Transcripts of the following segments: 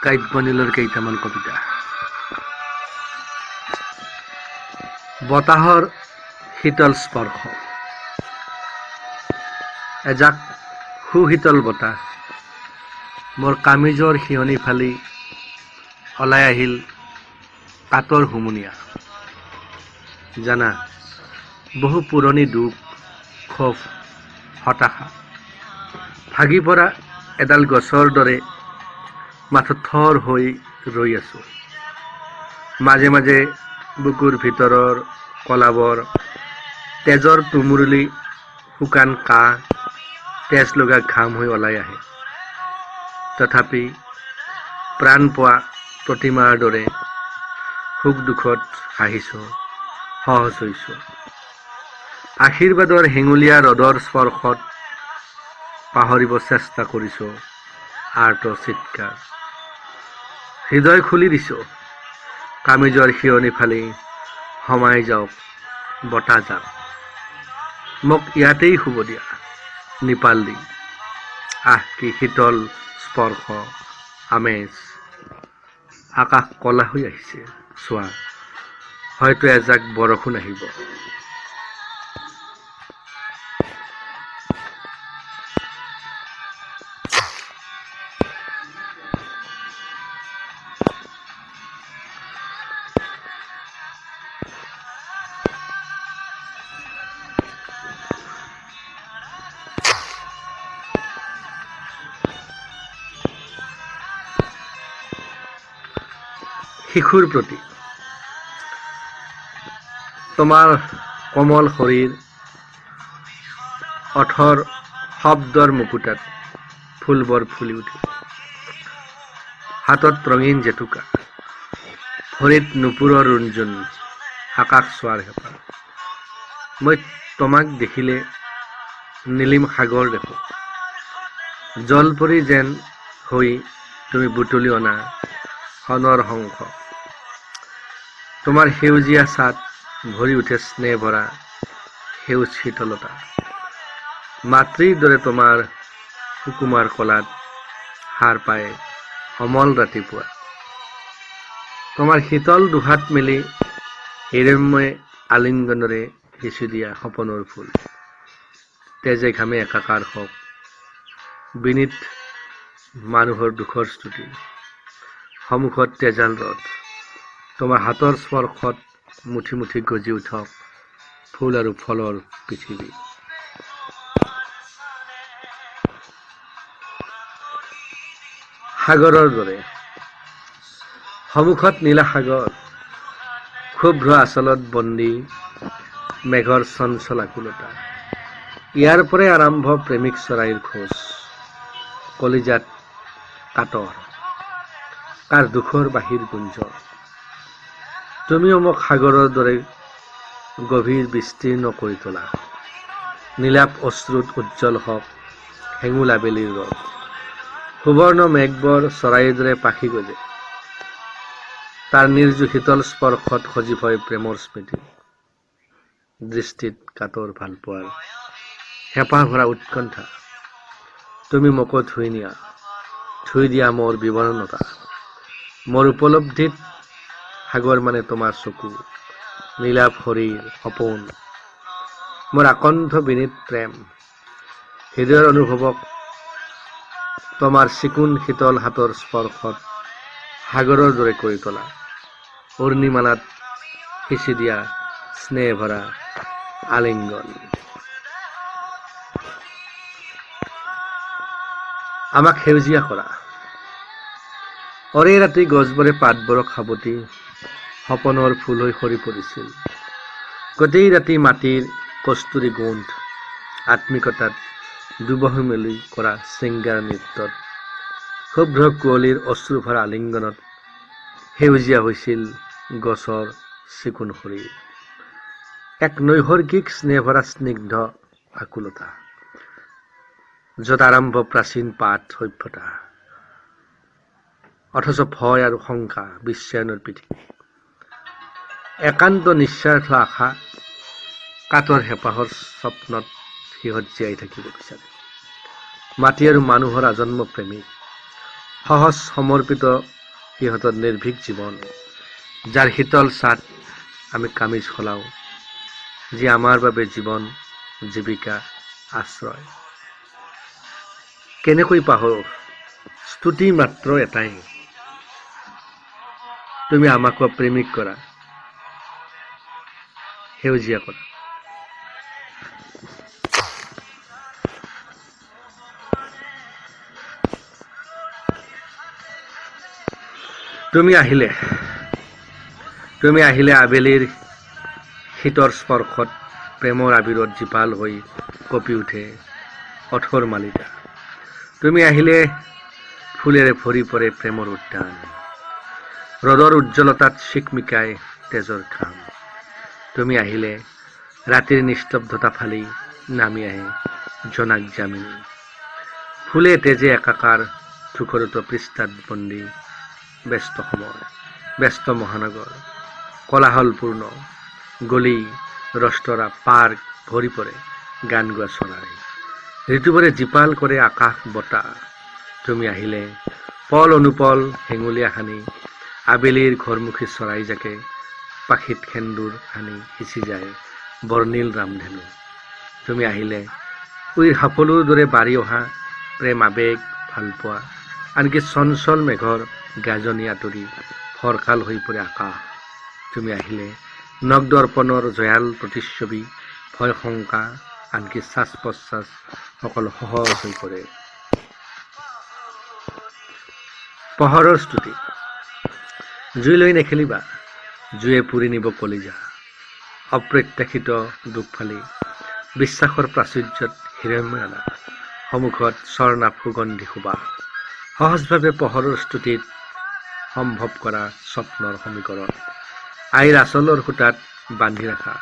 কাব্যনীলৰ কেইটামান কবিতা। বতাহৰ শীতল স্পৰ্শ। এজাক সুশীতল বতাহ মোৰ কামিজৰ সিয়নি ফালি ওলাই আহিল কাতৰ হুমুনিয়া। জানা, বহু পুৰণি দুখ, ক্ষোভ, হতাশা ভাগি পৰা এডাল গছৰ দৰে মাথো থৰ হৈ ৰৈ আছোঁ। মাজে মাজে বুকুৰ ভিতৰৰ কলাবৰ তেজৰ তুমুলি শুকান কাহ, তেজ লগা ঘাম হৈ ওলাই আহে। তথাপি প্ৰাণ পোৱা প্ৰতিমাৰ দৰে সুখ দুখত হাঁহিছোঁ, সহজ হৈছোঁ। আশীৰ্বাদৰ হেঙুলীয়া ৰ'দৰ স্পৰ্শত পাহৰিব চেষ্টা কৰিছোঁ আৰ্ত চিৎকাৰ। হৃদয় খুলি দিছোঁ, কামিজৰ সিয়নি ফালি সোমাই যাওক বতাহজাক। মোক ইয়াতেই শুব দিয়া, নিপাল দি। আহ, কি শীতল স্পৰ্শ, আমেজ! আকাশ ক'লা হৈ আহিছে, চোৱা, হয়তো এজাক বৰষুণ আহিব। শিশুৰ প্ৰতি। তোমাৰ কোমল শৰীৰ, ওঁঠৰ শব্দৰ মুকুতাত ফুলবোৰ ফুলি উঠিল। হাতত ৰঙীন জেতুকা, ভৰিত নুপুৰৰ ৰুণজুন, আকাশ চোৱাৰ হেঁপাহ। মই তোমাক দেখিলে নীলিম সাগৰ দেখোঁ। জলপৰী যেন হৈ তুমি বুটলি অনা সোণৰ হংস। তোমাৰ সেউজীয়া ছাঁত ভৰি উঠে স্নেহ ভৰা সেউজ শীতলতা। মাতৃৰ দৰে তোমাৰ সুকুমাৰ কোলাত সাৰ পায় অমল ৰাতিপুৱা। তোমাৰ শীতল দুহাত মেলি হিৰণ্ময় আলিংগনেৰে সিঁচি দিয়া সপোনৰ ফুল। তেজে ঘামে একাকাৰ হওক বিনীত মানুহৰ দুখৰ স্তুতি। সন্মুখত তেজাল ৰ'দ, তোমাৰ হাতৰ স্পৰ্শত মুঠি মুঠি গজি উঠক ফুল আৰু ফলৰ পৃথিৱী। সাগৰৰ দৰে। সন্মুখত নীলা সাগৰ, শুভ্ৰ আঁচলত বন্দী মেঘৰ চঞ্চল আকুলতা। ইয়াৰ পৰাই আৰম্ভ প্ৰেমিক চৰাইৰ খোজ। কলিজাত কাতৰ, কাৰ দুখৰ বাঁহীৰ গুঞ্জ। তুমিও মোক সাগৰৰ দৰে গভীৰ বিস্তীৰ্ণ কৰি তোলা। নীলাভ অশ্ৰুত উজ্জ্বল হওক হেঙুল আবেলিৰ ৰ'দ। সুবৰ্ণ মেঘবোৰ চৰাইৰ দৰে পাখি গজে। তাৰ নিৰ্জু শীতল স্পৰ্শত সজীৱ হয় প্ৰেমৰ স্মৃতি। দৃষ্টিত কাতৰ ভালপোৱাৰ হেঁপাহ ভৰা উৎকণ্ঠা। তুমি মোকো ধুই নিয়া, ধুই দিয়া মোৰ বিবৰ্ণতা। মোৰ উপলব্ধিত সাগৰ মানে তোমাৰ চকু, নীলাভ শৰীৰ, সপোন, মোৰ আকণ্ঠ বিনীত প্ৰেম। হৃদয়ৰ অনুভৱক তোমাৰ চিকুণ শীতল হাতৰ স্পৰ্শত সাগৰৰ দৰে কৰি তোলা। অৰুণিমালাত সিঁচি দিয়া স্নেহ ভৰা আলিংগন। আমাক সেউজীয়া কৰা। ওৰে ৰাতি গছবোৰে পাতবোৰক সাৱটি সপোনৰ ফুল হৈ সৰি পৰিছিল। গোটেই ৰাতি মাটিৰ কস্তুৰী গোন্ধ, আত্মিকতাত দুবাহু মেলি কৰা শৃংগাৰ নৃত্যত, শুভ্ৰ কুঁৱলীৰ অশ্ৰুভৰা আলিংগনত সেউজীয়া হৈছিল গছৰ চিকুণ শৰীৰ। এক নৈসৰ্গিক স্নেহভৰা স্নিগ্ধ আকুলতা, য'ত আৰম্ভ প্ৰাচীন পাঠ সভ্যতা, অথচ ভয় আৰু শংকা বিশ্বায়নৰ পৃথিৱী। একান্ত নিস্বাৰ্থ আশা, কাতৰ হেঁপাহৰ স্বপ্নত সিহঁত জীয়াই থাকিব বিচাৰে। মাটি আৰু মানুহৰ আজন্ম প্ৰেমিক। সহজ সমৰ্পিত সিহঁতৰ নিৰ্ভীক জীৱন, যাৰ শীতল ছাঁত আমি কামিজ সলাওঁ, যি আমাৰ বাবে জীৱন, জীৱিকা, আশ্ৰয়। কেনেকৈ পাহৰোঁ? স্তুতি মাত্ৰ এটাই, তুমি আমাকো প্ৰেমিক কৰা, সেউজীয়া কৰা। তুমি আহিলে, তুমি আহিলে আবেলিৰ শীতৰ স্পৰ্শত প্ৰেমৰ আবিৰত জীপাল হৈ কঁপি উঠে অথৰ মালিতা। তুমি আহিলে ফুলেৰে ভৰি পৰে প্ৰেমৰ উদ্যান, ৰ'দৰ উজ্জ্বলতাত চিকমিকাই তেজৰ ঘাম। তুমি আহিলে ৰাতিৰ নিস্তব্ধতা ফালি নামি আহে জোনাক জামিনী। ফুলে তেজে একাকাৰ ধূসৰিত পৃষ্ঠাত বন্দী ব্যস্ত সময়, ব্যস্ত মহানগৰ, কোলাহলপূৰ্ণ গলি, ৰেস্তোৰাঁ, পাৰ্ক ভৰি পৰে গান গোৱা চৰাই। ঋতুবোৰে জীপাল কৰে আকাশ বতাহ। তুমি আহিলে পল অনুপল হেঙুলীয়া সানি আবেলিৰ ঘৰমুখী চৰাই জাকে পাখিত সেন্দুৰ সানি সিঁচি যায় বৰ্ণিল ৰামধেনু। তুমি আহিলে উইৰ সাফলুৰ দৰে বাঢ়ি অহা প্ৰেম, আৱেগ, ভালপোৱা, আনকি চঞ্চল মেঘৰ গাজনি আঁতৰি ফৰকাল হৈ পৰে আকাশ। তুমি আহিলে নখ দৰ্পণৰ জয়াল প্ৰতিচ্ছবি, ভয়, শংকা, আনকি শ্বাস প্ৰশ্বাস সকলো সহজ হৈ পৰে। পোহৰৰ স্তুতি। জুই লৈ নেখেলিবা, জুয়ে পুৰি নিব কলিজা। অপ্ৰত্যাশিত দুখ ফালি বিশ্বাসৰ প্ৰাচুৰ্যত হিৰণ্ময় আনা, সন্মুখত স্বৰ্ণাভ সুগন্ধি সুবাস। সহজভাৱে পোহৰৰ স্তুতিত সম্ভৱ কৰা স্বপ্নৰ সমীকৰণ, আইৰ আঁচলৰ সূতাত বান্ধি ৰাখা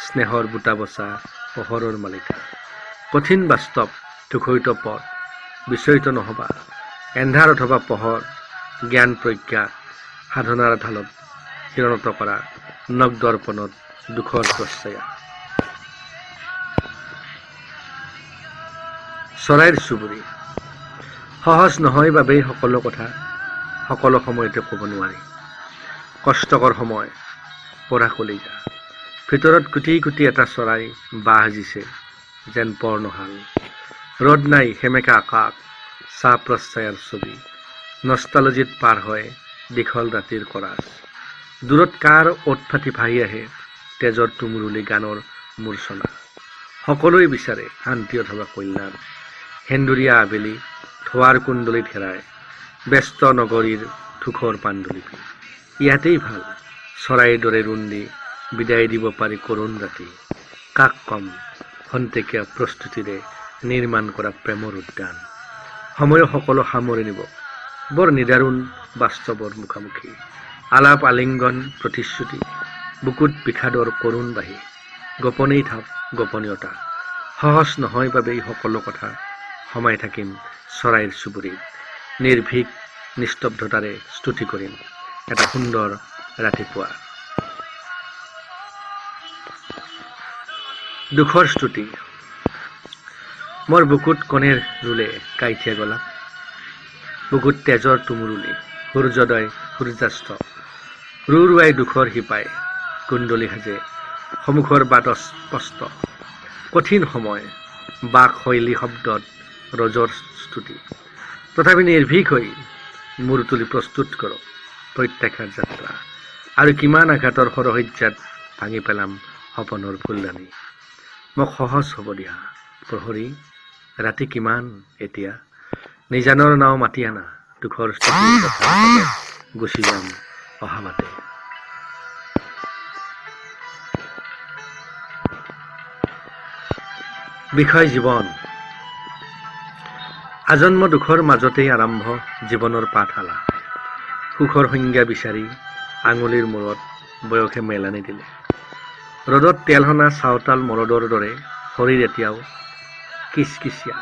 স্নেহৰ বুটা বচা পোহৰৰ মালিকা। কঠিন বাস্তৱ, ধূসৰিত পথ, বিচলিত নহবা। এন্ধাৰ অথবা পোহৰ, জ্ঞান প্ৰজ্ঞা সাধনাৰ ঢালত শিৰনত কৰা নখ দৰ্পণত দুখৰ প্ৰচ্ছায়া। চৰাইৰ চুবুৰী। সহজ নহয় বাবেই সকলো কথা সকলো সময়তে ক'ব নোৱাৰি। কষ্টকৰ সময়, পোৰা কলিজা। ভিতৰত কুটি কুটি এটা চৰাই বাহ সাজিছে যেন পৰ্ণশাল। ৰ'দ নাই, সেমেকা আকাশ, ছাঁ প্ৰচ্ছায়াৰ ছবি। নষ্টালজিত পাৰ হয় দীঘল ৰাতিৰ কৰাছ। দূৰত কাৰ ওঁঠ ফাটি ভাহি আহে তেজৰ তুমুৰুলি গানৰ মূৰ্ছনা। সকলোৱে বিচাৰে শান্তি অথবা কল্যাণ। সেন্দুৰীয়া আবেলি ধোঁৱাৰ কুণ্ডলীত হেৰায় ব্যস্ত নগৰীৰ ধূসৰ পাণ্ডুলিপি। ইয়াতেই ভাল, চৰাইৰ দৰে ৰুণ দি বিদায় দিব পাৰি কৰুণ ৰাতি। কাক কম খন্তেকীয়া প্ৰস্তুতিৰে নিৰ্মাণ কৰা প্ৰেমৰ উদ্যান। সময়ে সকলো সামৰি নিব, বৰ নিদাৰুণ বাস্তৱৰ মুখামুখি। আলাপ, আলিংগন, প্ৰতিশ্ৰুতি, বুকুত বিষাদৰ কৰুণ বাহী। গোপনেই থাক গোপনীয়তা। সহজ নহয় বাবেই সকলো কথা সোমাই থাকিম চৰাইৰ চুবুৰীত। নিৰ্ভীক নিস্তব্ধতাৰে স্তুতি কৰিম এটা সুন্দৰ ৰাতিপুৱা। দুখৰ স্তুতি। মোৰ বুকুত কণেৰ ৰুলে কাঁইটীয়া গোলাপ, বুকুত তেজৰ তুমুৰুলি, সূৰ্যোদয় সূৰ্যাস্ত, ৰু ৰুৱাই দুখৰ শিপাই কুণ্ডলী সাজে, সন্মুখৰ বাট অস্পষ্ট। কঠিন সময়, বাক শৈলী শব্দত ৰজৰ স্তুতি। তথাপি নিৰ্ভীক হৈ মূৰ তুলি প্ৰস্তুত কৰক প্ৰত্যাশাৰ যাত্ৰা। আৰু কিমান আঘাতৰ শৰশয্যাত ভাঙি পেলাম সপোনৰ ফুলদানি? মোক সহজ হ'ব দিয়া প্ৰহৰী। ৰাতি কিমান এতিয়া? নিজানৰ নাও মাতি আনা। দুখৰ স্তুতিৰ কথাৰ পাতত গুচি যাম অহা বাটে। বিষয় জীৱন। আজন্ম দুখৰ মাজতেই আৰম্ভ জীৱনৰ পাঠশালা। সুখৰ সংজ্ঞা বিচাৰি আঙুলিৰ মূৰত বয়সে মেলানি দিলে। ৰ'দত তেল সনা চাওতাল মৰদৰ দৰে শৰীৰ এতিয়াও কিচকিচীয়া,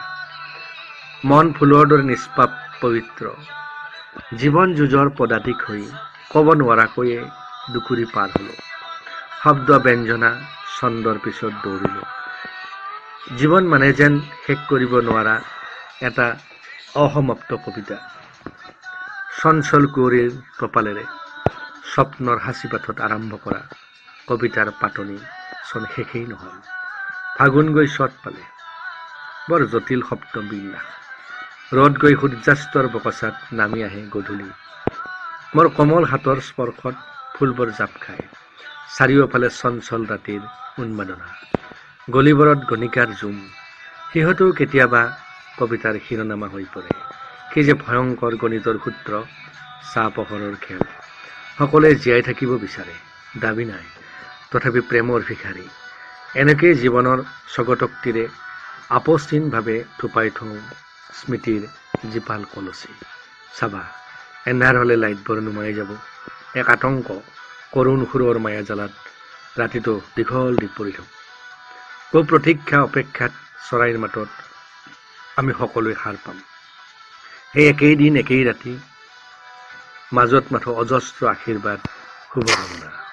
মন ফুলৰ দৰে নিষ্পাপ পবিত্ৰ। জীৱন যুঁজৰ পদাতিক হৈ ক'ব নোৱাৰাকৈয়ে দুকুৰি পাৰ হ'লো। শব্দ ব্যঞ্জনা ছন্দৰ পিছত দৌৰিলোঁ। জীৱন মানে যেন শেষ কৰিব নোৱাৰা এটা অসমাপ্ত কবিতা। চঞ্চল কুঁৱৰীৰ টপালেৰে স্বপ্নৰ সাঁচিপাতত আৰম্ভ কৰা কবিতাৰ পাতনি চোন শেষেই নহ'ল। ফাগুন গৈ চ'ত পালে। বৰ জটিল শব্দ বিন্যাস। ৰ'দ গৈ সূৰ্যাস্তৰ বকচাত নামি আহে গধূলি। মোৰ কোমল হাতৰ স্পৰ্শত ফুলবোৰ জাপ খায়। চাৰিওফালে চঞ্চল ৰাতিৰ উন্মাদনা। গলিবোৰত গণিকাৰ জুম। সিহঁতেও কেতিয়াবা কবিতাৰ শিৰোনামা হৈ পৰে। কি যে ভয়ংকৰ গণিতৰ সূত্ৰ, ছাঁ পোহৰৰ খেল। সকলোৱে জীয়াই থাকিব বিচাৰে, দাবী নাই, তথাপি প্ৰেমৰ ভিখাৰী। এনেকৈয়ে জীৱনৰ স্বগতোক্তিৰে আপোচহীনভাৱে থুপাই থওঁ স্মৃতিৰ জীপাল কলচী। চাবা, এন্ধাৰ হ'লে লাইটবোৰ নুমাই যাব। এক আতংক, কৰুণ সুৰৰ মায়াজালাত ৰাতিটো দীঘল দি পৰি থাকোঁ। বহু প্ৰতীক্ষা অপেক্ষাত চৰাইৰ মাতত আমি সকলোৱে সাৰ পাম। সেই একেই দিন, একেই ৰাতি, মাজত মাথো অজস্ৰ আশীৰ্বাদ, শুভকামনা।